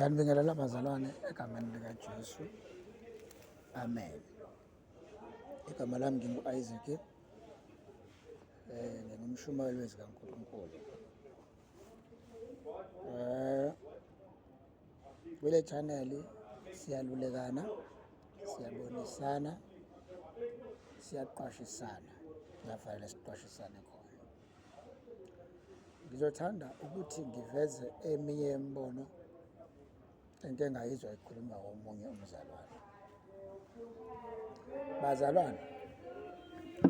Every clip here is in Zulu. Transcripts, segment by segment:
Ngiyanibingelela bazalwane egameni likaJesu. Amen. Igama lami ngingu-Isaac. Eh ngingumshumayeli wezikaNkulunkulu. Eh kule channel siyalulekana, siyabonisana, siyaqwashisana. Kuyafanele siqwashisane khona. Ngizothanda ukuthi ngiveze eminye yemibono engike ngayizwa ikhulunywa omunye umzalwane. Bazalwane,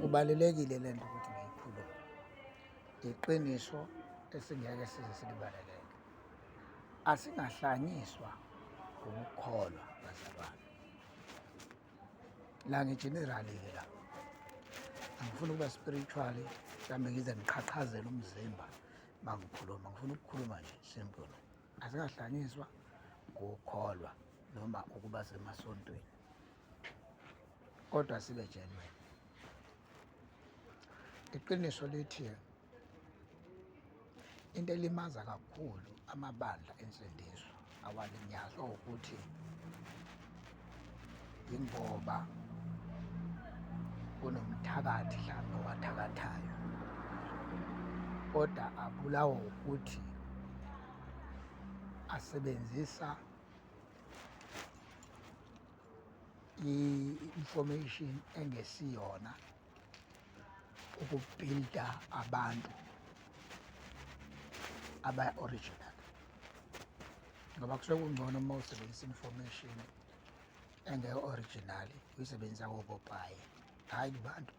kubalulekile le nto ukuthi ngiyikhulume. Iqiniso esingeke size silibalekele. Asingahlanyiswa ngokukholwa bazalwane. La ngi-general-ke la. Angifuni ukuba spiritual, mhlawumbe ngize ngiqhaqhazele umzimba uma ngikhuluma. Ngifuna ukukhuluma nje simple. Asingahlanyiswa ngokukholwa noma ukuba semasontweni, kodwa sibe genuine. Iqiniso lithi into elimaza kakhulu amabandla ensindiso awalinyazwa ukuthi yingoba kunomthakathi mhlawumbe owathakathayo, kodwa abulawa ukuthi asebenzisa i-information engesiyona ukubhilda abantu aba-original, ngoba kusuke kungcono uma usebenzisa information engeke-original uyisebenzisa kopopayi, hhayi kubantu.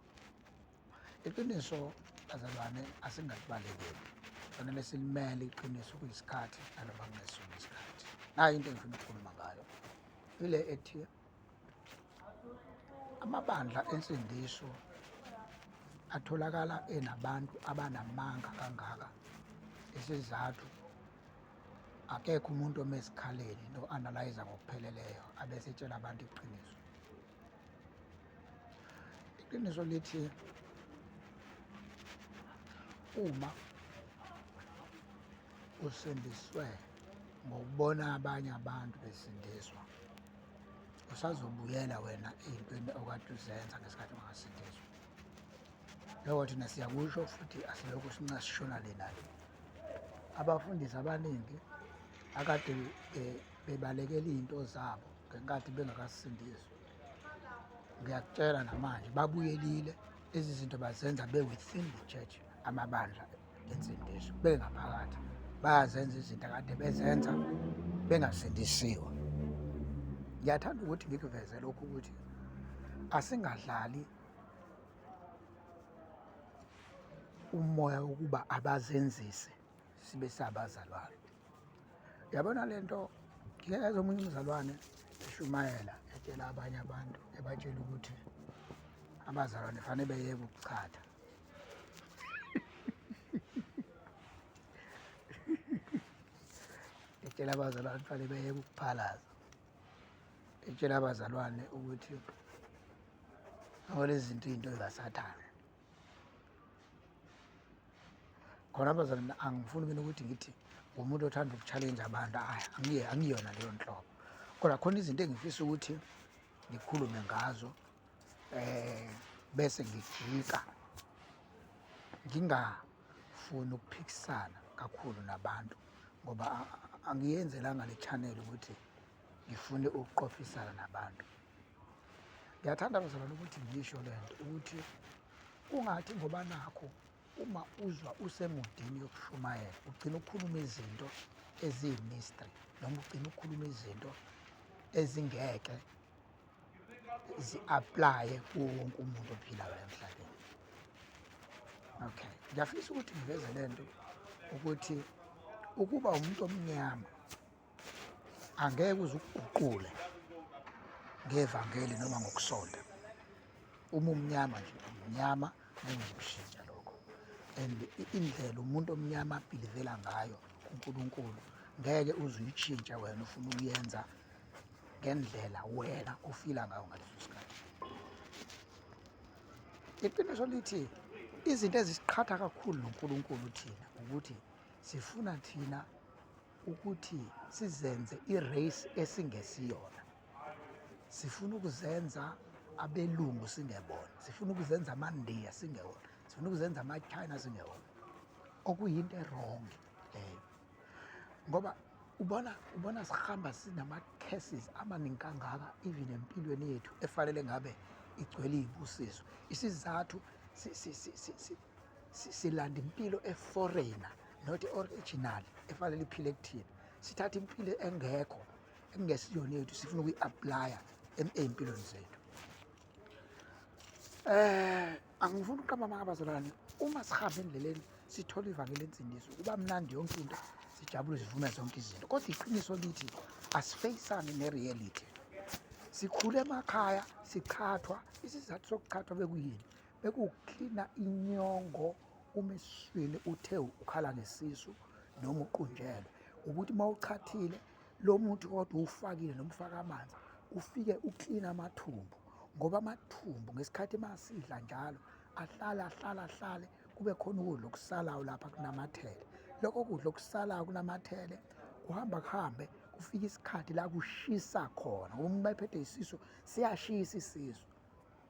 Iqiniso bazalwane asingalibalekeli, fanele silimele iqiniso kuyisikhathi nanoma kungesona isikhathi. Nayi into engifuna ukukhuluma ngayo ile ethi amabandla ensindiso atholakala enabantu abanamanga kangaka. Isizathu akekho umuntu ome esikhaleni no-analyzer ngokupheleleyo abesetshela abantu iqiniso. Iqiniso lithi uma usindiswe ngokubona abanye abantu besindiswa, usazobuyela wena ey'ntweni okade uzenza ngesikhathi ungasindiswa. Lokho thina siyakusho futhi asilokhu sinca sishona le nale. Abafundisi abaningi akade bebalekela iy'nto zabo ngenkathi bengakasindiswa, ngiyakutshela namanje babuyelile lezi zinto bazenza be-within the church, amabandla ensindiso bengaphakathi bayazenza izinto akade bezenza bengasindisiwe. Ngiyathanda ukuthi ngikuveze lokhu ukuthi asingadlali umoya wokuba abazenzisi sibe sabazalwane. Yabona le nto ngike ngezwa omunye umzalwane eshumayela etshela abanye abantu ebatshela ukuthi abazalwane fanele beyeke ukuchatha. Etshela abazalwane fanele beyeke ukuphalaza. Etshela abazalwane ukuthi ngoba lezi zinto iy'nto zikaSathane. Khona abazalwane angifuni mina ukuthi ngithi ngumuntu othanda uku-challenge abantu, hhayi angiye angiyona leyo nhlobo. Kodwa khona izinto engifisa ukuthi ngikhulume ngazo bese ngijika ngingafuni ukuphikisana kakhulu nabantu ngoba angiyenzelanga le channel ukuthi ngifune ukuqophisana nabantu. Ngiyathanda bazalwane ukuthi ngisho le nto ukuthi kungathi ngoba nakho uma uzwa usemudini yokushumayela ugcina ukukhuluma izinto eziyi-mystery noma ugcina ukukhuluma izinto ezingeke zi-aplaye kuwo wonke umuntu ophilayo emhlabeni. Okay, ngiyafisa ukuthi ngiveze le nto ukuthi ukuba umuntu omnyama angeke uze ukuguqule ngevangeli noma ngokusonta. Uma umnyama nje umnyama ngeke ukushintsha lokho. And indlela umuntu omnyama abhilivela ngayo kuNkulunkulu ngeke uze uyitshintshe wena ufuna ukuyenza ngendlela wena ofila ngayo ngaleso sikhathi. Iqiniso lithi izinto ezisiqhatha kakhulu noNkulunkulu thina ukuthi sifuna thina ukuthi sizenze i-race esingesiyona. Sifuna ukuzenza abelungu singebona, sifuna ukuzenza amaNdiya singewona, sifuna ukuzenza amaChina singewona, okuyinto e-wrong leyo. Ngoba ubona sihamba sinama-curses amaningi kangaka even empilweni yethu efanele ngabe igcwele iy'busiso. Isizathu silanda impilo e-foreigner not original efanele iphile kuthina. Sithatha impilo engekho ekungesiyona yethu sifuna ukuyi-aplaya ey'mpilweni zethu. Angifuni ukuqamba amanga bazalwane, uma sihamba endleleni sithola ivangeli lensindiso kuba mnandi yonke into, sijabule sivume zonke izinto, kodwa iqiniso lithi asifeyisane ne-reality. Sikhule emakhaya siqhathwa, isizathu sokuqhathwa bekuyini? Bekuwuklina inyongo uma esiswini uthe ukhala ngesisu noma uqunjelwe, ukuthi uma uchathile lo muthi kodwa uwufakile noma ufaka amanzi ufike uklina amathumbu, ngoba amathumbu ngesikhathi masidla njalo ahlale ahlale ahlale kube khona ukudla okusalayo lapha kunamathele. Lokho kudla okusalayo kunamathele kuhamba kuhambe kufike isikhathi la kushisa khona, ngoba uma ephethe isisu siyashisa isisu.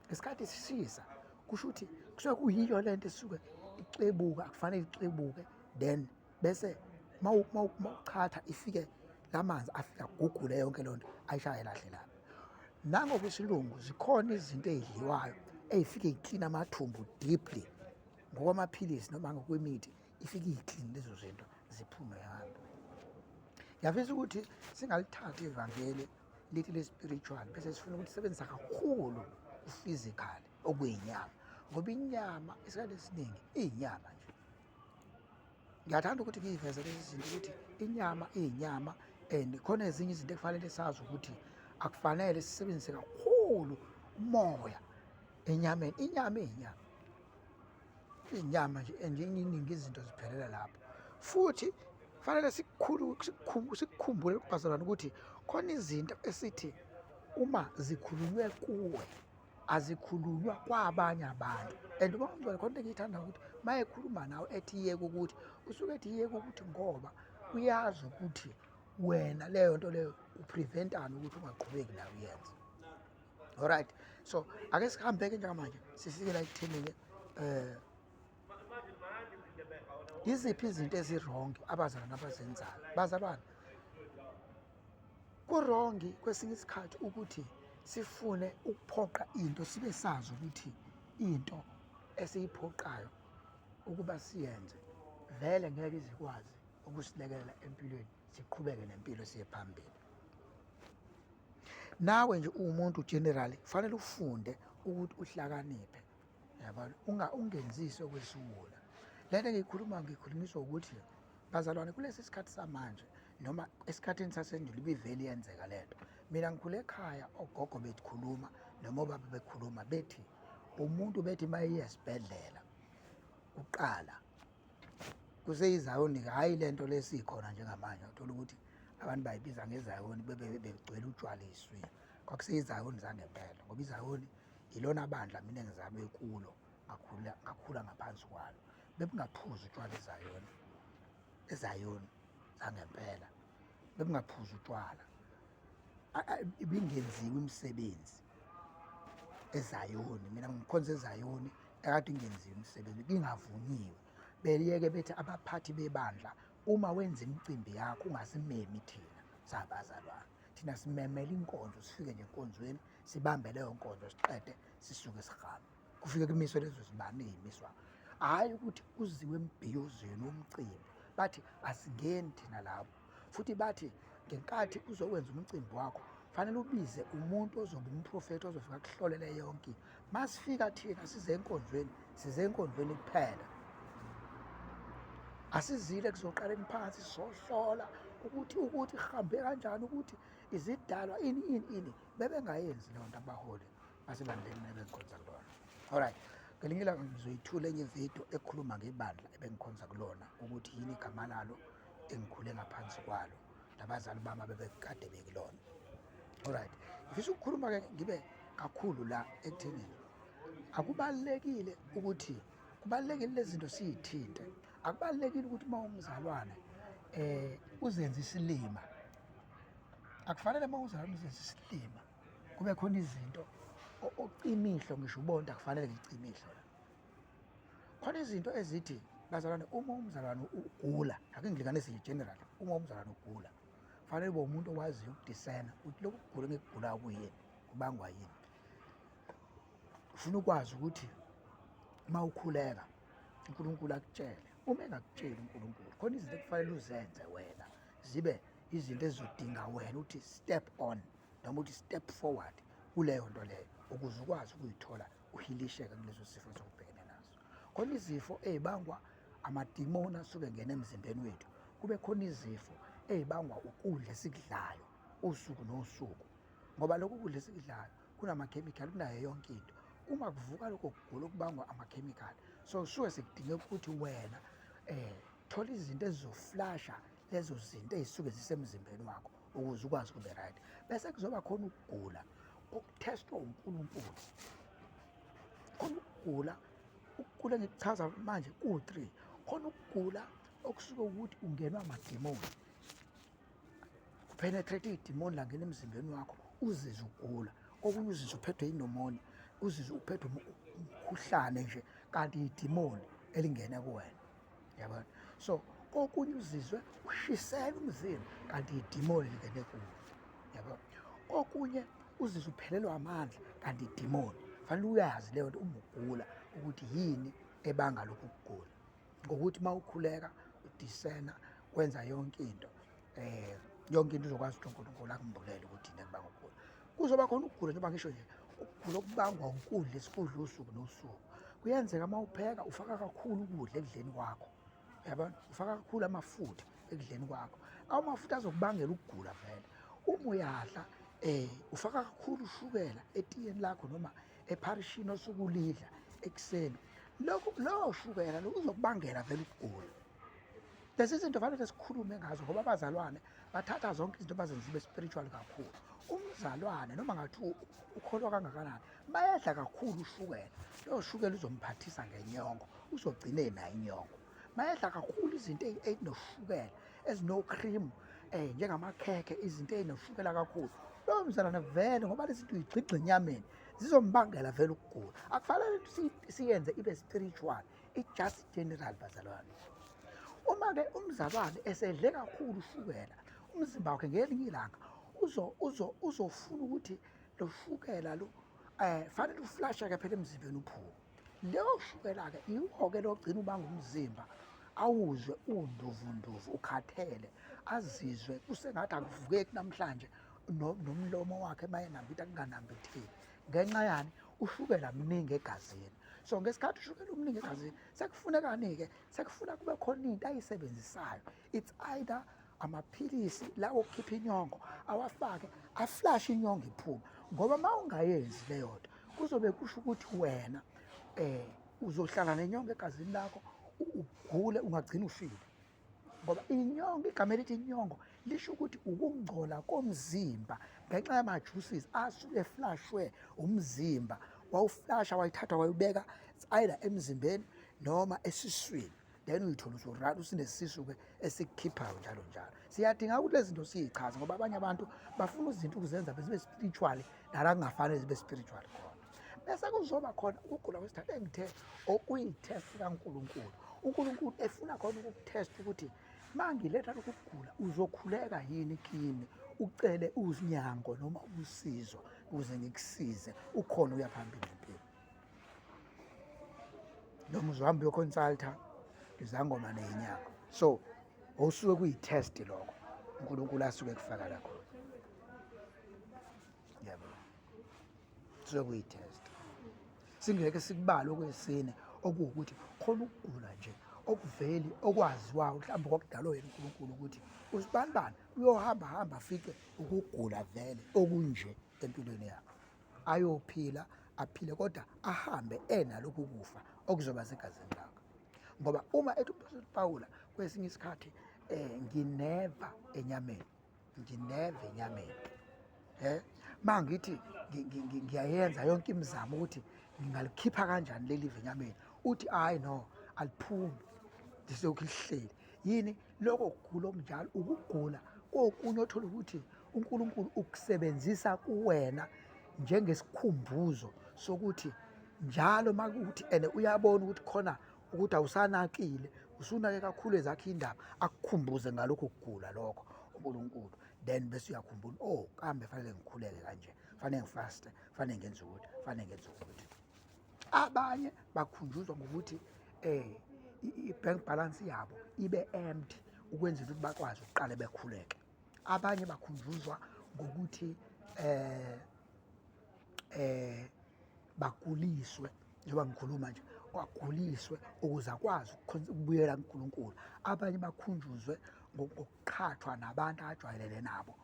Ngesikhathi sishisa kusho ukuthi kusuke kuyiyo lento esuke ixebuka, akufanele ixebuke, then bese mawuchatha ifike lamanzi afika agugule yonke loo nto ayishaye lahle lapha. Nangokwesilungu zikhona izinto ey'dliwayo ey'fike y'kline amathumbu deeply ngokwamaphilisi noma ngokwemithi, ifike iy'kline lezo zinto ziphume hambe. Ngiyafisa ukuthi singalithathi ivangeli lithi le-spiritual bese sifuna ukulisebenzisa kakhulu ku-physical okuyinyama, ngoba inyama isikhathi esiningi iyinyama nje. Ngiyathanda ukuthi ngiyiveze lezi zinto ukuthi inyama iyinyama and khona ezinye izinto ekufanele sazi ukuthi akufanele sisebenzise kakhulu umoya enyameni. Inyama iyinyama, inyama nje and iningi izinto ziphelela lapho. Futhi kufanele sikukhumbule bazalwane ukuthi khona izinto esithi uma zikhulunywe kuwe azikhulunywa kwabanye abantu. And uma ungcwele khona into engiyithanda ukuthi uma ekhuluma nawe ethi yeka ukuthi, usuke ethi yeka ukuthi ngoba uyazi ukuthi wena leyo nto leyo upreventani ukuthi ungaqhubeki nayo uyenze. Alright, so ake sihambe-ke njengamanje sifike la ekuthenini yiziphi izinto ezi-wrong abazalwane abazenzayo. Bazalwane, ku-wrong kwesinye isikhathi ukuthi sifune ukuphoqa into sibe sazi ukuthi into esiyiphoqayo ukuba siyenze vele ngeke izikwazi ukusilekelela empilweni siqhubeke nempilo siye phambili. Nawe nje uwumuntu generally kufanele ufunde ukuthi uhlakaniphe, yabona, ungenzisi okwesiwula. Le nto engiyikhuluma ngikhulunyiswa ukuthi bazalwane kulesi sikhathi samanje noma esikhathini sasendulo ibivele iyenzeka le nto. Mina ngikhule ekhaya ogogo bekhuluma noma obaba bekhuluma bethi umuntu bethi uma eya esibhedlela kuqala kuseyizayoni-ke, hhayi le nto lesikhona njengamanje uthola ukuthi abantu bayibiza ngezayoni bebe begcwele utshwala ey'swini. Kwakuseyizayoni zangempela ngoba izayoni ilona bandla mina engizalwe kulo ngakhula ngakhula ngaphansi kwalo. Bebungaphuzi utshwala ezayoni, ezayoni zangempela bebungaphuzi utshwala, ibingenziwa imisebenzi ezayoni. Mina ngikhonza ezayoni ekade ingenziwa imisebenzi, ingavunyiwe. Beyeke bethi abaphathi bebandla uma wenza imicimbi yakho ungasimemi thina sabazalwane, thina simemela inkonzo, sifike nje enkonzweni sibambe leyo nkonzo siqede sisuke sihambe. Kufike kumiswe lezo zibani ey'miswa, hhayi ukuthi kuziwe embhiyozweni womcimbi, bathi asingeni thina lapho. Futhi bathi ngenkathi uzokwenza umcimbi wakho fanele ubize umuntu ozoba umprofethi ozofika akuhlolele yonke. Masifika thina size enkonzweni, size enkonzweni kuphela, asizile kuzoqaleni phansi sizohlola ukuthi kuhambe kanjani, ukuthi izidalwa ini ini ini. Bebengayenzi leyo nto abaholi basebandleni mina bengikhonza kulona. Alright, ngelinye ilanga ngizoyithula enye ividiyo ekhuluma ngebandla ebengikhonza kulona ukuthi yini igama lalo engikhule ngaphansi kwalo nabazali bami abebekade bekulona. Alright, ngifisa ukukhuluma-ke ngibe kakhulu la ekuthenini akubalulekile ukuthi kubalulekile lezi zinto siyithinte. Akubalulekile ukuthi uma umzalwane uzenze isilima. Akufanele uma uzalwa uzenze isilima. Kube khona izinto ocima ihlo ngisho ubona ukuthi akufanele ngicime ihlo la. Khona izinto ezithi bazalwane uma umzalwane ugula, ake ngilinganise nje general, uma umzalwane ugula fanele ube umuntu owaziyo ukudisena ukuthi lokhu kugula engikugulayo kuyini, kubangwa yini. Ufuna ukwazi ukuthi uma ukhuleka uNkulunkulu akutshele. Uma engakutsheli uNkulunkulu, khona izinto ekufanele uzenze wena zibe izinto ezizodinga wena ukuthi step on noma ukuthi step forward kuleyo nto leyo ukuze ukwazi ukuyithola uhilisheke kuleso sifo sokubhekene naso. Khona izifo ey'bangwa amadimoni asuke engena emzimbeni wethu, kube khona izifo ey'bangwa ukudla esikudlayo usuku nosuku, ngoba lokhu kudla esikudlayo kunamakhemikhali, kunayo yonke into. Uma kuvuka lokho kugula okubangwa amakhemikhali, so suke sekudingeka ukuthi wena thola izinto ezizoflasha lezo zinto ey'suke zisemzimbeni wakho ukuze ukwazi kube right. Bese kuzoba khona ukugula okuthestwa uNkulunkulu. Khona ukugula, ukugula engikuchaza manje kuwu-three. Khona ukugula okusuke ukuthi ungenwa amadimoni, kupenetrate idimoni langena emzimbeni wakho, uzizwe ugula. Okunye uzizwe uphethwe inomoni, uzizwe uphethwe umkhuhlane nje, kanti idimoni elingene kuwena, yabona. So kokunye uzizwe ushisela umzimba, kanti idimoni lingene kuwe, yabona. Kokunye uzizwe uphelelwa amandla, kanti idimoni. Fanele uyazi leyo nto uma ugula ukuthi yini ebanga lokhu kugula, ngokuthi uma ukhuleka udisena wenza yonke into, yonke into uzokwazi ukuthi uNkulunkulu akumbulele ukuthi yini ekubanga ukugula. Kuzoba khona ukugula njengoba ngisho nje, ukugula okubangwa ukudla esikudla usuku nosuku. Kuyenzeka uma upheka ufaka kakhulu ukudla ekudleni kwakho, yabona, ufaka kakhulu amafutha ekudleni kwakho. Amafutha azokubangela ukugula vele. Uma uyadla ufaka kakhulu ushukela etiyeni lakho noma epharishini osuke ulidla ekuseni, lokho lowo shukela lo uzokubangela vele ukugula. Lezi zinto fanele sikhulume ngazo ngoba abazalwane bathatha zonke izinto bazenze zibe spiritual kakhulu. Umzalwane noma ngathi ukholwa kangakanani, bayadla kakhulu ushukela, loyo shukela uzomphathisa ngenyongo, uzogcina enayo inyongo. Bayadla kakhulu izinto ey'noshukela ezino-cream, njengamakhekhe, izinto ey'noshukela kakhulu. Loyo mzalwane vele ngoba lezi zinto uyigxigxa enyameni, zizombangela vele ukugula. Akufanele siyenze ibe spiritual, i-just general bazalwane. Uma-ke umzalwane esedle kakhulu ushukela, umzimba wakhe ngelinye ilanga uzofuna ukuthi lo shukela lo fanele uflashe-ke phela emzimbeni uphume. Leyo shukela-ke iwo-ke logcina ubanga umzimba awuzwe unduvunduvu, ukhathele, azizwe kusengathi akuvukeki namhlanje, nomlomo wakhe uma enambitha kunganambitheki. Ngenxa yani? Ushukela mningi egazini. So ngesikhathi ushukela umningi egazini, sekufunekani-ke? Sekufuna kube khona into ayisebenzisayo. It's either amaphilisi lawo okukhipha inyongo awafake, aflashe inyongo iphume. Ngoba uma ungayenzi leyo nto, kuzobe kusho ukuthi wena uzohlala nenyongo egazini lakho, ugule, ungagcina ufile. Ngoba inyongo, igama elithi inyongo lisho ukuthi ukungcola komzimba ngenxa yama-juices asuke eflashwe umzimba, wawuflasha wayithatha wayibeka either emzimbeni noma esiswini, then uyithola usurala usunesisu-ke esikukhiphayo njalo njalo. Siyadinga ukuthi lezi zinto siyichaze ngoba abanye abantu bafuna izinto ukuzenza zibe spiritual nala kungafanele zibe spiritual khona. Bese kuzoba khona ukugula kwesithathu engithe okuyi-test kaNkulunkulu. uNkulunkulu efuna khona ukukutest ukuthi mangiletha lokhu kugula uzokhuleka yini kimi, ucele uzinyango noma usizo ukuze ngikusize ukhona uya phambili ngempilo. Noma uzohamba uyoconsulta izangoma nezinyanga. So osuke kuyi-test lokho uNkulunkulu asuke ekufaka la khona. Yabo. Kusuke kuyi-test. Singeke sikubale okwesine okuwukuthi khona ukugula nje okuveli okwaziwayo mhlawumbe kwakudalwa yena uNkulunkulu ukuthi usibanibani uyohamba hamba afike ukugula vele okunje empilweni yakhe. Ayophila aphile kodwa ahambe enalokhu kufa okuzoba segazini lakhe. Ngoba uma ethi uMphostoli Pawula kwesinye isikhathi ngineva enyameni, ngineva enyameni. Mangithi ngiyayenza yonke imizamo ukuthi ngingalikhipha kanjani leli live enyameni, uthi hayi no, aliphumi, liselokhu lihleli. Yini lokho kugula okunjalo? Ukugula kokunye othola ukuthi uNkulunkulu ukusebenzisa kuwena njengesikhumbuzo sokuthi njalo makuthi ene uyabona ukuthi khona ukuthi awusanakile, usunake kakhulu ezakhe indaba, akukhumbuze ngalokho kugula lokho uNkulunkulu, then bese uyakhumbula, oh kambe fanele ngikhuleke kanje, fanele ngifaste, fanele ngenze ukuthi, fanele ngenze ukuthi. Abanye bakhunjuzwa ngokuthi i-bank balance yabo ibe empty ukwenzela ukuthi bakwazi ukuqale bekhuleke. Abanye bakhunjuzwa ngokuthi baguliswe, njengoba ngikhuluma nje, waguliswe ukuze akwazi ukubuyela kuNkulunkulu. Abanye bakhunjuzwe ngokuqhathwa nabantu ajwayelene nabo,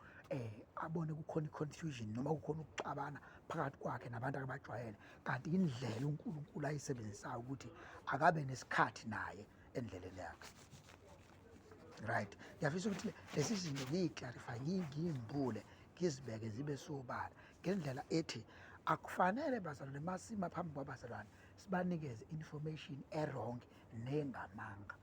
abone kukhona i-confusion noma kukhona ukuxabana phakathi kwakhe nabantu akabajwayele, kanti indlela uNkulunkulu ayisebenzisayo ukuthi akabe nesikhathi naye endleleni yakhe. Right, ngiyafisa ukuthi lezi zinto ngiyi-clarify, ngiyimbule, ngizibeke zibe sobala ngendlela ethi akufanele bazalwane masima phambi kwabazalwane sibanikeze information e-wrong nengamanga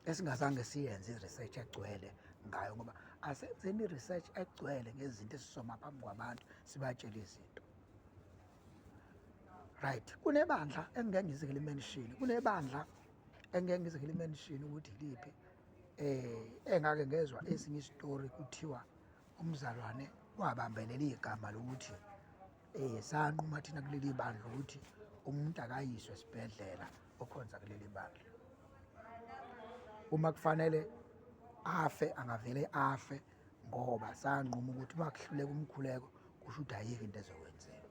esingazange siyenze i-research egcwele ngayo, ngoba asenzeni i-research egcwele ngezinto esizoma phambi kwabantu sibatshele izinto. Right, kunebandla engeke ngize ngilimenshini, kunebandla engeke ngize ngilimenshini ukuthi iliphi, engake ngezwa esinye isitori kuthiwa umzalwane wabambelela igama lokuthi sanquma thina kuleli bandla ukuthi umuntu akayiswe esibhedlela okhonza kuleli bandla, uma kufanele afe angavele afe, ngoba sanquma ukuthi uma kuhluleka umkhuleko kusho ukuthi ayikho into ezokwenzeka.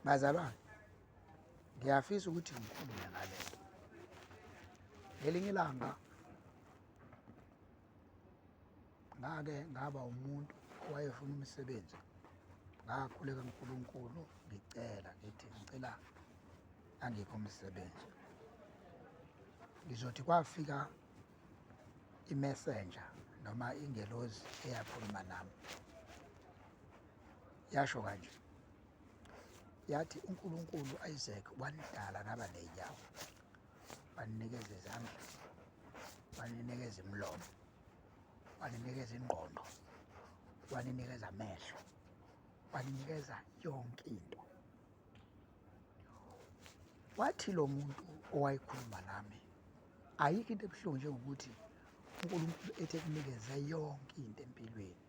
Bazalwane, ngiyafisa ukuthi ngikhulume ngale nto. Ngelinye ilanga ngake ngaba umuntu owayefuna umsebenzi, ngakhuleka kuNkulunkulu ngicela, ngithi ngicela angiphe umsebenzi. Ngizothi kwafika i-messenger noma ingelozi eyakhuluma nami, yasho kanje, yathi uNkulunkulu Isaac wanidala naba ney'nyawo, waninikeza izandla, waninikeza imilomo, waninikeza ingqondo, waninikeza amehlo, waninikeza yonke into. Wathi lo muntu owayekhuluma nami, ayikho into ebuhlungu njengokuthi uNkulunkulu ethi ekunikeze yonke into empilweni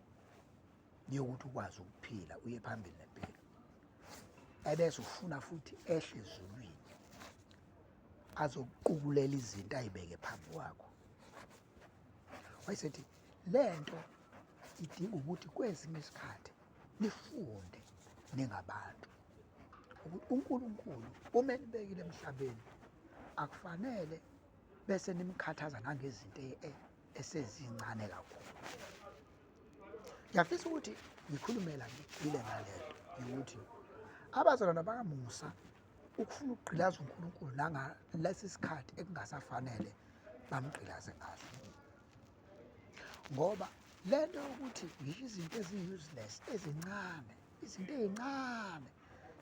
yokuthi ukwazi ukuphila uye phambili nempilo, ebese ufuna futhi ehle ezulwini azokuqukulela izinto ayibeke phambi kwakho. Wayesethi lento idinga ukuthi kwezinye isikhathi nifunde ningabantu ukuthi uNkulunkulu uma enibekile emhlabeni akufanele bese nimkhathaza nangezinto esezincane kakhulu. Ngiyafisa ukuthi ngikhulume la ngigxile ngale nto yokuthi abazalwane bakaMusa ukufuna ukugqilaza uNkulunkulu nangalesi sikhathi ekungasafanele bamgqilaze ngaso, ngoba le nto yokuthi ngisho izinto ezi-useless ezincane, izinto ey'ncane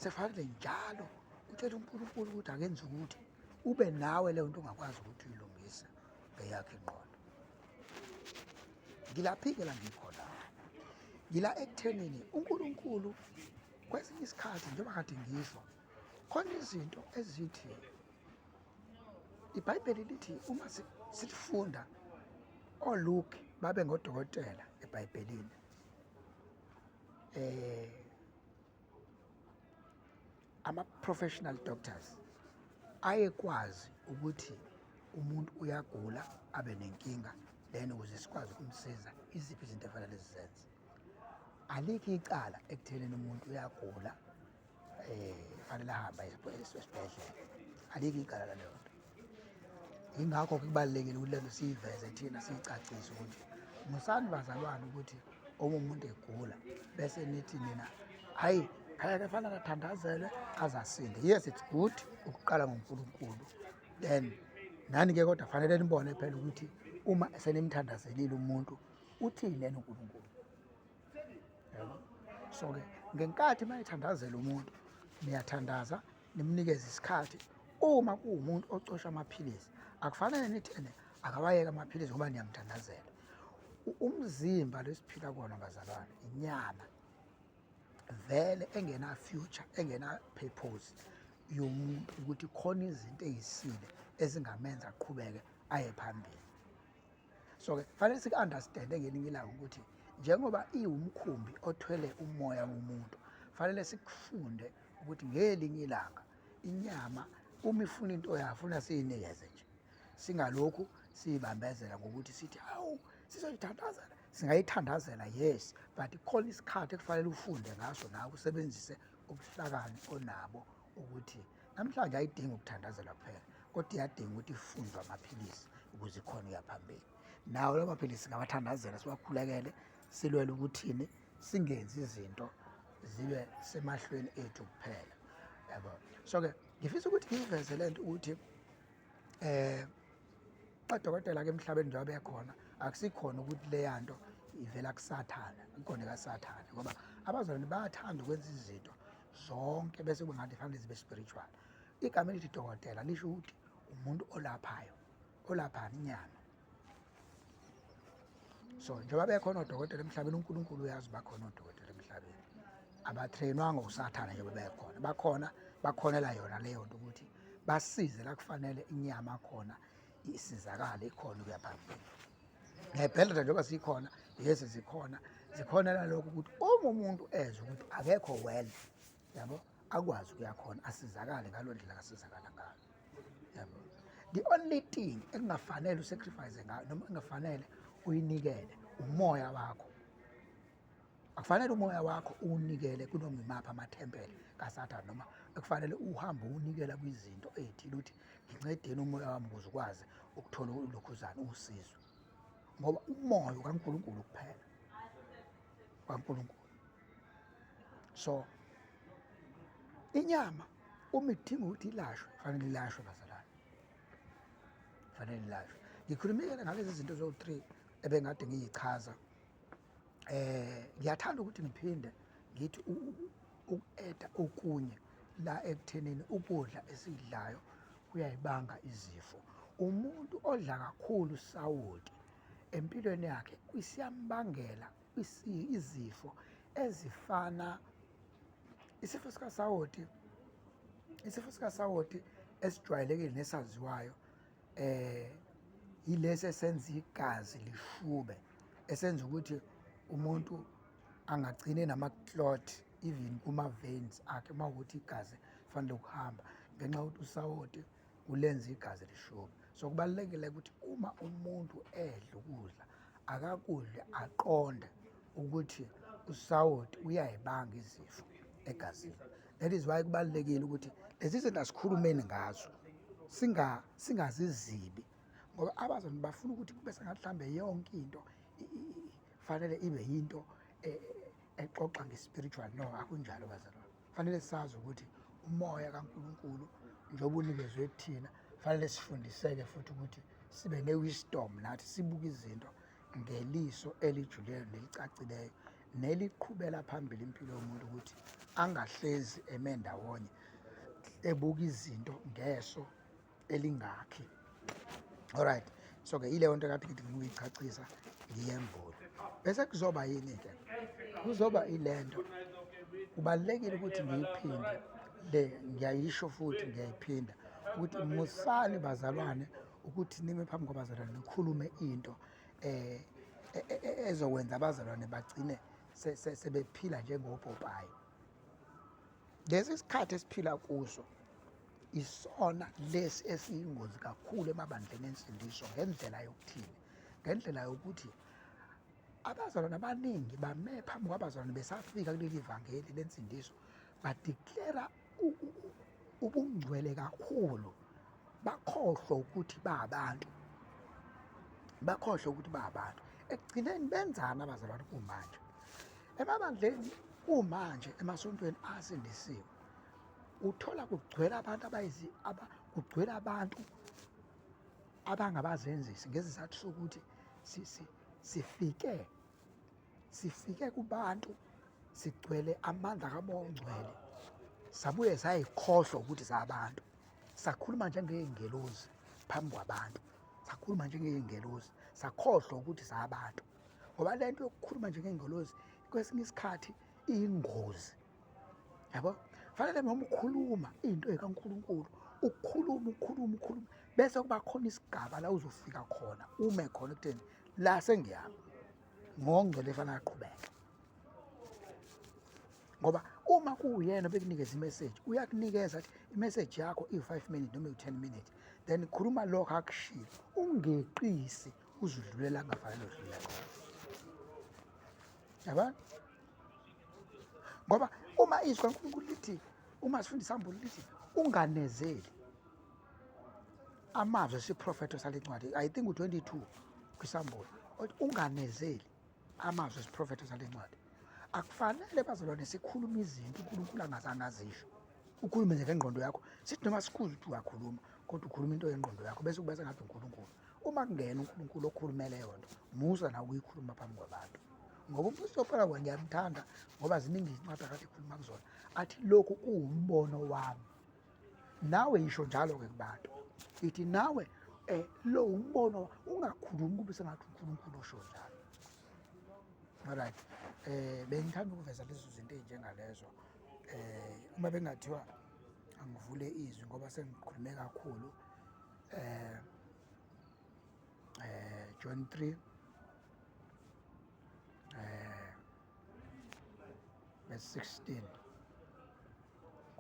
sekufanele njalo utshele uNkulunkulu ukuthi akenze ukuthi ube nawe leyo nto ungakwazi ukuthi uyilungise ngeyakho ingqondo. Ngilaphi-ke la ngikhona? Ngila ekuthenini uNkulunkulu kwesinye isikhathi, njengoba kade ngisho, khona izinto ezithi iBhayibheli lithi uma silifunda oLuke babe ngodokotela eBhayibhelini, ama-professional doctors ayekwazi ukuthi umuntu uyagula abe nenkinga, then ukuze sikwazi ukumsiza iziphi izinto efanele sizenze. Alikho icala ekuthenini umuntu uyagula fanele ahambe esibhedlela, alikho icala laleyo nto. Yingakho kubalulekile ukuthi lento siyiveze thina siyicacise ukuthi musani bazalwane ukuthi uma umuntu egula bese nithi nina hayi phela kufanele athandazelwe azasinde. Yes, it's good ukuqala ngoNkulunkulu, then nani-ke kodwa fanele nibone phela ukuthi uma senimthandazelile umuntu uthini yena uNkulunkulu. Yabo? So-ke ngenkathi uma ethandazela umuntu niyathandaza nimnikeze isikhathi. Uma kuwumuntu ocosha amaphilisi, Akufanele nithi ene akawayeke amaphilisi ngoba niyamthandazela. Umzimba lesiphila kuwona bazalwane, inyama vele engena future, engena purpose yomuntu ukuthi khona izinto ey'sile ezingamenza aqhubeke aye phambili. So-ke fanele siku-understande ngelinye ilanga ukuthi njengoba iwumkhumbi othwele umoya womuntu, fanele sikufunde ukuthi ngelinye ilanga inyama uma ifuna into yayo funa siyinikeze nje, singalokhu siyibambezela ngokuthi sithi hawu sizoyithandazela. Singayithandazela, yes, but khona isikhathi ekufanele ufunde ngaso nawe usebenzise ubuhlakani onabo ukuthi namhlanje ayidingi ukuthandazelwa kuphela, kodwa iyadinga ukuthi ifundwe amaphilisi ukuze ikhona ukuya phambili. Nawo lawo maphilisi singawathandazela, siwakhulekele, silwele ukuthini, singenzi izinto zibe semahlweni ethu kuphela, yabo. So-ke ngifisa ukuthi ngiyiveze le nto ukuthi odokotela ke emhlabeni njengoba bekhona, akusikhona ukuthi leya nto ivela kuSathane, ikhona kaSathane, ngoba abazalwane bayathanda ukwenza izinto zonke bese kube ngathi fanele zibe spiritual. Igama elithi dokotela lisho ukuthi umuntu olaphayo, olaphani inyama. So njengoba bekhona odokotela emhlabeni, uNkulunkulu uyazi bakhona odokotela emhlabeni, abatrainwanga uSathane njengoba bekhona, bakhona bakhonela yona leyo nto ukuthi basize la kufanele inyama khona isizakale ikhona ukuya phambili. Ngiyayibhedlela njengoba sikhona, yes zikhona, zikhonela lokho ukuthi uma umuntu ezwe ukuthi akekho well, yabo, akwazi ukuya khona asizakale ngalo ndlela akasizakala ngayo, yabo. The only thing ekungafanele usacrifice ngayo noma engafanele uyinikele umoya wakho. Akufanele umoya wakho uwunikele kunoma imaphi amathempeli kaSathane, noma ekufanele uhambe uwunikela kwizinto ey'thile ukuthi ngincedeni umoya wami ukuze ukwazi ukuthola ulokhuzana usizo, ngoba umoya kaNkulunkulu kuphela kaNkulunkulu. So inyama uma idinga ukuthi ilashwe, fanele ilashwe bazalwane, fanele ilashwe. Ngikhulumile ngalezi zinto zowu-3 ebengade ngiyichaza. Ngiyathanda ukuthi ngiphinde ngithi uku-eda okunye la ekuthenini ukudla esikudlayo kuyayibanga izifo. Umuntu odla kakhulu sawoti empilweni yakhe isiyambangela izifo ezifana isifo sikasawoti, isifo sikasawoti esijwayelekile nesaziwayo yilesi esenza igazi lishube, esenza ukuthi umuntu angagcine nama-clot even kuma-veins akhe uma ukuthi igazi fanele ukuhamba, ngenxa yokuthi usawoti ulenza igazi lishube. So kubalulekile ukuthi uma umuntu edla ukudla akakudle aqonde ukuthi usawoti uyayibanga izifo egazini. That is why kubalulekile ukuthi lezi zinto asikhulumeni ngazo, singazizibi, ngoba abazalwane bafuna ukuthi kube sengathi mhlambe yonke into fanele ibe yinto exoxa nge-spiritual. No, akunjalo bazalwane. Fanele sazi ukuthi umoya kaNkulunkulu njengoba unikezwe kuthina, fanele sifundiseke futhi ukuthi sibe ne-wisdom nathi, sibuke izinto ngeliso elijulileyo nelicacileyo neliqhubela phambili impilo yomuntu, ukuthi angahlezi eme ndawonye ebuka izinto ngeso elingakhi. Alright, so ke yileyo nto kade ngithi ngikuyichachisa ngiyembule. Bese kuzoba yini-ke? Kuzoba ilento kubalulekile ukuthi ngiyiphinde le, ngiyayisho futhi ngiyayiphinda ukuthi musani bazalwane ukuthi nime phambi kwabazalwane nikhulume into ezokwenza abazalwane bagcine sebephila njengopopayi. Lesi sikhathi esiphila kuso isona lesi esiyingozi kakhulu emabandleni ensindiso, ngendlela yokuthini? Ngendlela yokuthi abazalwane abaningi bame phambi kwabazalwane besafika kuleli vangeli lensindiso, badeclare ubungcwele kakhulu, bakhohlwe ukuthi babantu, bakhohlwe ukuthi babantu. Ekugcineni benzani abazalwane kumanje emabandleni, kumanje emasontweni asindisiwe? Uthola kugcwele abantu abayizi aba kugcwele abantu abangabazenzisi, ngezizathu sokuthi sifike kubantu sigcwele amandla kaMoya oNgcwele, sabuye sayikhohlwa ukuthi sabantu, sakhuluma njengey'ngelozi. phambi kwabantu, sakhuluma njengey'ngelosi, sakhohlwa ukuthi sabantu. Ngoba le nto yokukhuluma njengengelosi kwesinye isikhathi iyingozi, yabo. Fanele noma ukhuluma into ekaNkulunkulu, ukhuluma ukhuluma ukhuluma bese kuba khona isigaba la uzofika khona ume khona ekutheni la sengiyama ngongcwele fanele aqhubeke. Ngoba uma kuwuyena obekunikeza imeseji, uyakunikeza athi imeseji yakho iyi-5 minute noma iyi-10 minute, then khuluma lokho akushilo, ungeqisi uze udlule la kungafanele udlule khona, yabona. Ngoba uma izwi kaNkulunkulu lithi, uma sifunda isambulo lithi unganezeli amazwi esiprofetho sale ncwadi, I think u-22 kwisambulo, othi unganezeli amazwi esiprofetho sale ncwadi. Akufanele bazalwane sikhulume izinto uNkulunkulu angazange azisho. Ukhulume nje ngengqondo yakho, sithi noma sikuzwa ukuthi uyakhuluma, kodwa ukhuluma into yengqondo yakho bese kuba sengathi uNkulunkulu. Uma kungena uNkulunkulu okhulume leyo nto, musa nawe ukuyikhuluma phambi kwabantu. Ngoba umphostoli uPawulu ngiyamthanda ngoba ziningi izincwadi akade ekhuluma kuzona, athi lokhu kuwumbono wami. Nawe yisho njalo-ke kubantu, ithi nawe lo umbono, ungakhulumi kube sengathi uNkulunkulu osho njalo. Alright, bengithanda ukuveza lezo zinto ey'njengalezo. Uma bengathiwa angivule izwi ngoba sengikhulume kakhulu, John 3 verse 16.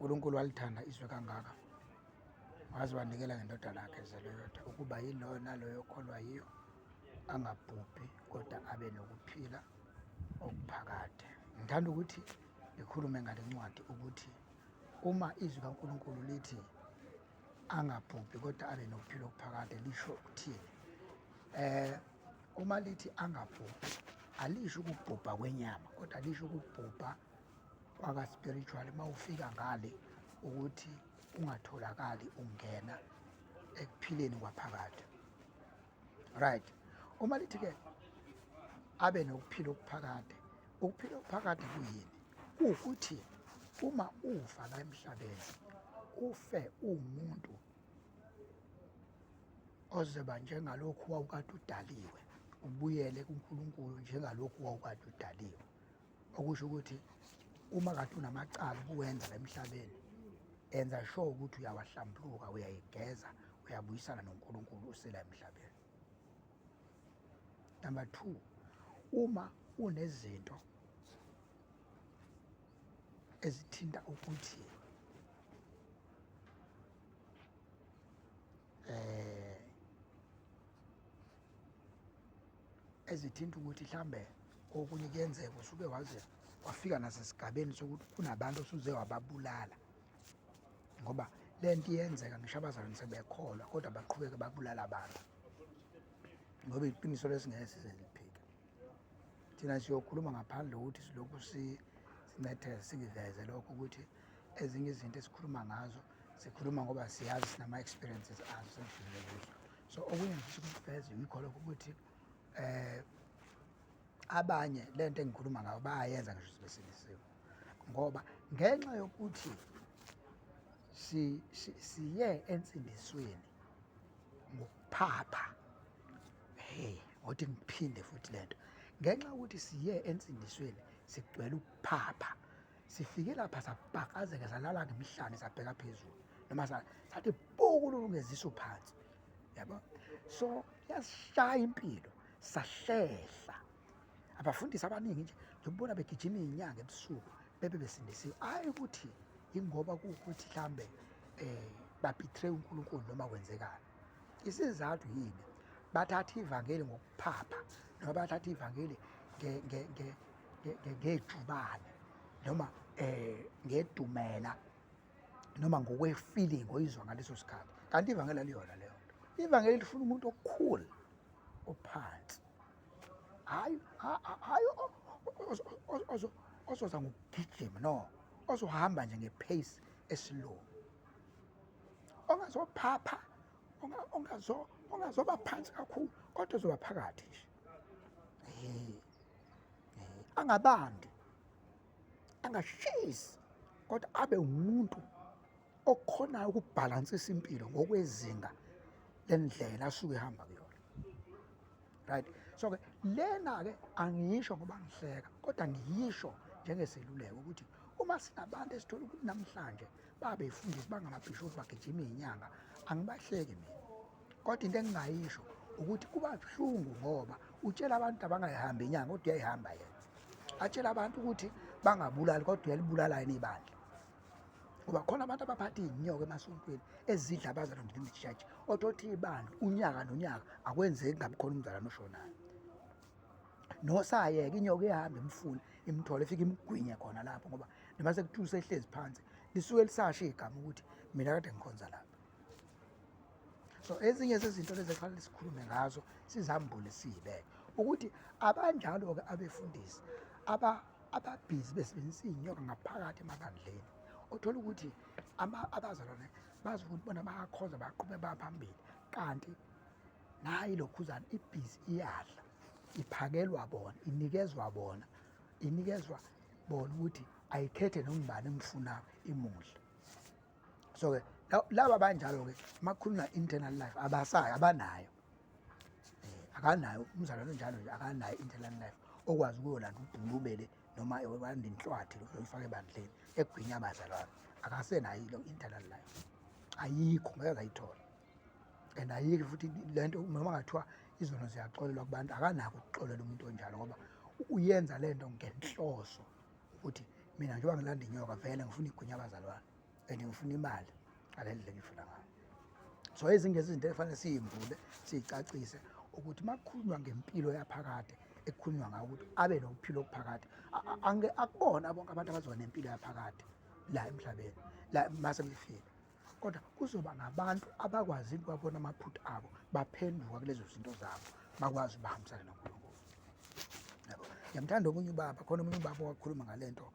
uNkulunkulu walithanda izwe kangaka waze wanikela ngendodana yakhe ezelwe yodwa, ukuba yiloyo naloyo okholwa yiyo angabhubhi kodwa abe nokuphila okuphakade. Ngithanda ukuthi ngikhulume ngale ncwadi ukuthi uma izwi kaNkulunkulu lithi angabhubhi kodwa abe nokuphila okuphakade lisho ukuthini. Uma lithi angabhubhi alisho ukubhubha kwenyama, kodwa lisho ukubhubha kwaka-spiritual. Uma ufika ngale ukuthi ungatholakali ungena ekuphileni kwaphakade. Right, uma lithi-ke abe nokuphila okuphakade, ukuphila okuphakade kuyini? Kuwukuthi uma ufa la emhlabeni, ufe uwumuntu ozoba njengalokhu wawukade udaliwe, ubuyele kuNkulunkulu njengalokhu wawukade udaliwe. Okusho ukuthi uma kade unamacala ubuwenza la emhlabeni, enza sure ukuthi uyawahlambuluka, uyayigeza, uyabuyisana noNkulunkulu usela emhlabeni. Number 2, uma unezinto ezithinta ukuthi ezithinta ukuthi mhlambe okunye kuyenzeka usuke waze wafika nasesigabeni sokuthi kunabantu osuze wababulala, ngoba le nto iyenzeka ngisho abazalwane sebekholwa kodwa baqhubeke babulala abantu, ngoba iqiniso lesingeke size liphike. Thina siyokhuluma ngaphandle kokuthi silokhu sincetheze sikuveze lokho ukuthi ezinye izinto esikhuluma ngazo sikhuluma ngoba siyazi sinama-experiences azo sesidlulile kuzo. So okunye ngifisa ukukuveza yikho lokho ukuthi abanye le nto engikhuluma ngayo bayayenza ngisho sebesindisiwe, ngoba ngenxa yokuthi siye ensindisweni ngokuphapha. Hey, ngothi ngiphinde futhi lento, ngenxa yokuthi siye ensindisweni sigcwele ukuphapha, sifike lapha sabhakazeka, salala ngemihlane, sabheka phezulu, noma sathi pukululu ngezisu phansi, yabo. So yasishaya impilo, sahlehla. Abafundisi abaningi nje ngibona begijima iy'nyanga ebusuku bebe besindisiwe, hhayi ukuthi yingoba kuwukuthi mhlambe babetray uNkulunkulu noma kwenzekani. Isizathu yini? Bathatha ivangeli ngokuphapha, noma bathatha ivangeli ngejubane, noma ngedumela, noma ngokwe-feeling oyizwa ngaleso sikhathi. Kanti ivangeli aliyona leyo nto. Ivangeli lifuna umuntu okukhulu ophansi, hhayi hhayi ozoza ngokugijima, no, ozohamba nje nge-pace eslow, ongazophapha, ongazoba phansi kakhulu, kodwa ozoba phakathi nje. Angabandi, angashisi, kodwa abe umuntu okhonayo ukubhalansisa impilo ngokwezinga lendlela asuke ehamba kuyona. Right, so ke lena ke angisho ngoba ngihleka, kodwa ngiyisho njengeseluleko ukuthi uma sinabantu esithola ukuthi namhlanje babefundisi, bangamabhishobhi, bagijima iy'nyanga, angibahleki mina. Kodwa into engingayisho ukuthi kuba buhlungu ngoba utshela abantu abangayihambi inyanga, kodwa uyayihamba yena. Atshela abantu ukuthi bangabulali, kodwa uyalibulala yena ibandla. Ngoba khona abantu abaphatha iy'nyoka emasontweni ezidla abazalwane in the church, othi ibandla unyaka nonyaka akwenzeki ngabe khona umzalwane oshonayo. Nosayeka inyoka ihambe imfune imthole, ifike imgwinye khona lapho, ngoba noma sekuthiwa usehlezi phansi lisuke lisasho igama ukuthi mina kade ngikhonza lapha. So ezinye zezinto lezi ekufanele sikhulume ngazo, sizambule, siyibeke ukuthi abanjalo-ke abefundisi ababhizi besebenzisa iy'nyoka ngaphakathi emabandleni, othola ukuthi abazalwane bazi ukuthi bona bayakhonza, baqhube baphambili, kanti nayi lokhuzana ibhizi iyadla, iphakelwa bona, inikezwa bona, inikezwa bona ukuthi ayikhethe noma ubani emfunayo imudle. So-ke laba banjalo-ke makukhulunywa internal life abasayo, abanayo. Akanayo umzalwane onjalo nje, akanayo internal life okwazi ukuyolanda ubhulubele noma olanda inhlwathi loyifaka ebandleni egwinya abazalwane. Akasenayo ilo internal life, ayikho, ngeke ayithole. And ayikho futhi lento, noma ngathiwa izono ziyaxolelwa kubantu, akanako ukuxolela umuntu onjalo, ngoba uyenza lento ngenhloso ukuthi mina njengoba ngilanda inyoka vele ngifuna igwinya abazalwane and ngifuna imali ngale ndlela engifuna ngayo. So ezinye izinto efanele siyimbule, siyicacise ukuthi uma kukhulunywa ngempilo yaphakade, ekukhulunywa ngayo ukuthi abe nokuphila okuphakade, akubona bonke abantu abazoba nempilo yaphakade la emhlabeni la mase befile, kodwa kuzoba ngabantu abakwazile ukubabona amaphutha abo, baphenduka kulezo zinto zabo, bakwazi ubahambisana noNkulunkulu. Yabo, ngiyamthanda omunye ubaba, khona omunye ubaba owakhuluma ngale nto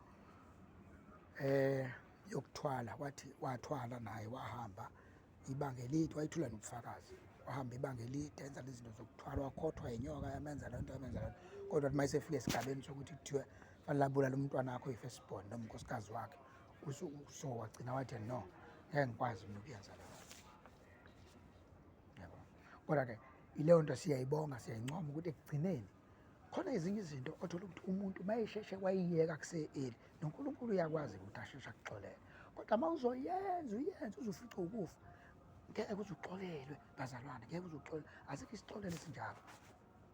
yokuthwala, wathi wathwala naye wahamba ibanga elide, wayithula nobufakazi, wahamba ibanga elide enza lezi zinto zokuthwala, wakhothwa inyoka, yamenza le nto, yamenza le nto, kodwa uma esefika esigabeni sokuthi kuthiwe fanele abulale umntwana wakhe oyi-first born noma unkosikazi wakhe, so wagcina wathi no, ngeke ngikwazi mina ukuyenza leyo. Yabo, kodwa-ke ileyo nto siyayibonga, siyayincoma ukuthi ekugcineni khona ezinye izinto othola ukuthi umuntu uma esheshe wayiyeka kuse-early, noNkulunkulu uyakwazi ukuthi asheshe akuxolele. Kodwa uma uzoyenza uyenze uze ufice ukufa, ngeke uze uxolelwe bazalwane, ngeke uze uxolelwe, asikho isixolelo esinjalo.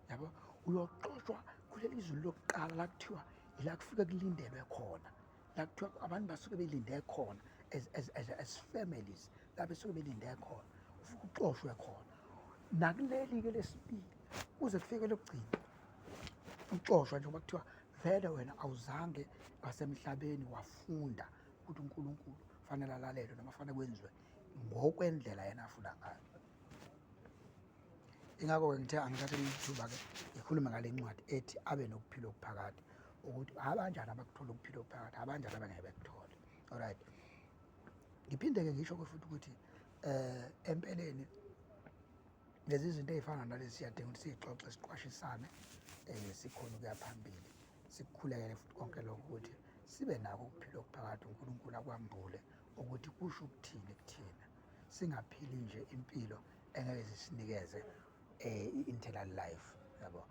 Yabo, uyoxoshwa kuleli zulu lokuqala la kuthiwa ila kufike kulindelwe khona, la kuthiwa abantu basuke belinde khona as families, la besuke belinde khona, ufike uxoshwe khona. Nakuleli-ke lesibili kuze kufike lokugcina uxoshwa, njengoba kuthiwa vele wena awuzange wasemhlabeni wafunda ukuthi uNkulunkulu fanele alalelwe noma fanele kwenziwe ngokwendlela yena afuna ngayo. Ingakho-ke ngithe angithathe leli thuba-ke ngikhulume ngale ncwadi ethi abe nokuphila okuphakade, ukuthi abanjani abakuthola ukuphila okuphakade, abanjani abangeke bekuthole. Alright, ngiphinde-ke ngisho-ke futhi ukuthi empeleni lezi zinto ey'fana nalezi siyadinga ukuthi siy'xoxe, siqwashisane, sikhone ukuya phambili, sikukhulekele futhi konke lokho ukuthi sibe nako ukuphila okuphakade, uNkulunkulu akwambule ukuthi kusho ukuthini kuthina, singaphili nje impilo engeke zisinikeze i-internal life. Yabo,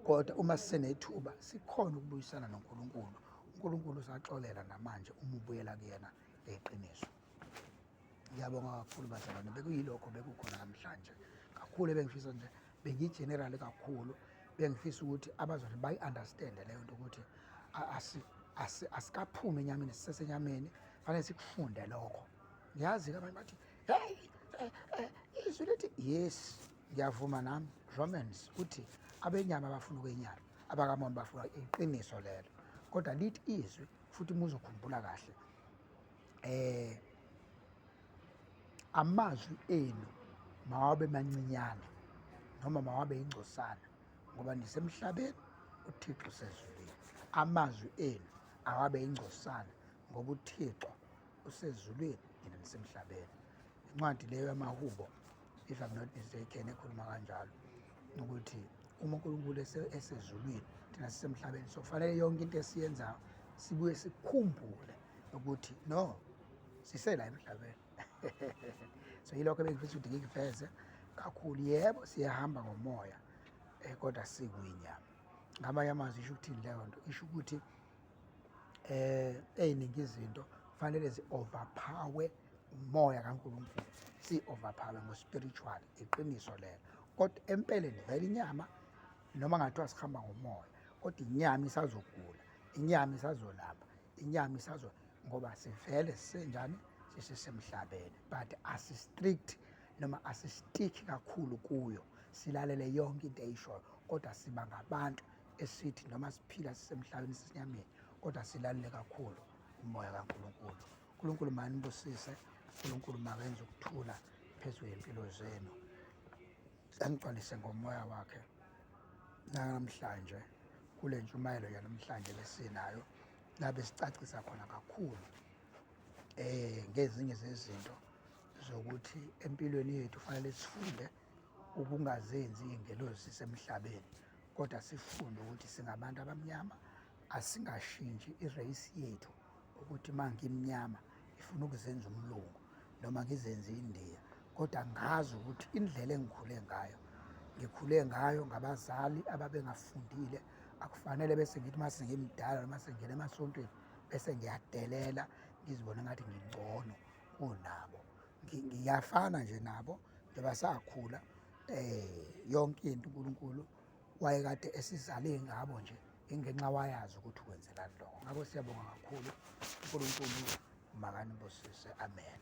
kodwa uma sisenethuba sikhona ukubuyisana noNkulunkulu, uNkulunkulu usaxolela namanje uma ubuyela kuyena ngeqiniso. Ngiyabonga kakhulu bazalwane, bekuyilokho bekukhona namhlanje kakhulu ebengifisa nje, bengiyi-general kakhulu, bengifisa ukuthi abazalwane bayi-understande leyo nto ukuthi asikaphumi enyameni, sisesenyameni, fanele sikufunde lokho. Ngiyazi-ke abanye bathi hey, izwi lithi yes, ngiyavuma nami, Romans uthi abenyama bafuna ukwenyama, abakamona bafuna iqiniso lelo, kodwa lithi izwi futhi uma uzokhumbula kahle amazwi enu mawabe mancinyane noma mawabe ingcosana, ngoba nisemhlabeni, uThixo usezulwini. Amazwi enu awabe ingcosana ngoba uThixo usezulwini, nina nisemhlabeni. Incwadi leyo yamaHubo, if I'm not mistaken, ekhuluma kanjalo ukuthi uma uNkulunkulu esezulwini, thina sisemhlabeni, so kufanele yonke into esiyenzayo sibuye sikhumbule ukuthi no, sisela emhlabeni. So yilokho ebengifisa ukuthi ngikuveze. kakhulu. Yebo, siyahamba ngomoya kodwa sikwinyama. Ngamanye amazwi isho ukuthini leyo nto? Isho ukuthi ey'ningi izinto fanele zi-overpower umoya kaNkulunkulu, si-overpower ngo-spiritual, iqiniso lelo. Kodwa empeleni vele inyama noma ngathiwa sihamba ngomoya, kodwa inyama isazogula, inyama isazolamba, inyama isazo, ngoba sivele sisenjani, sisesemhlabeni. But asi-strict noma asi-stick kakhulu kuyo, silalele yonke into eyishoyo, kodwa siba ngabantu esithi noma siphila sisemhlabeni sisenyameni, kodwa silalele kakhulu umoya kaNkulunkulu. uNkulunkulu makanibusise, uNkulunkulu makenze ukuthula phezu kwey'mpilo zenu, anigcwalise ngomoya wakhe namhlanje kule ntshumayelo yanamhlanje lesinayo, la besicacisa khona kakhulu ngezinye zezinto zokuthi empilweni yethu fanele sifunde ukungazenzi iy'ngelozi sisemhlabeni, kodwa sifunde ukuthi singabantu abamnyama, asingashintshi i-race yethu ukuthi uma ngimnyama ngifuna ukuzenza umlungu noma ngizenze indiya, kodwa ngazi ukuthi indlela engikhule ngayo, ngikhule ngayo ngabazali ababengafundile. Akufanele bese ngithi uma sengimdala noma sengingena emasontweni bese ngiyadelela, ngizibone ngathi ngingcono kunabo. Ngiyafana nje nabo njengoba sakhula, yonke into uNkulunkulu wayekade esizale ngabo nje, ingenxa wayazi ukuthi wenzelani lokho. Ngakho siyabonga kakhulu, uNkulunkulu makanibusise. Amen.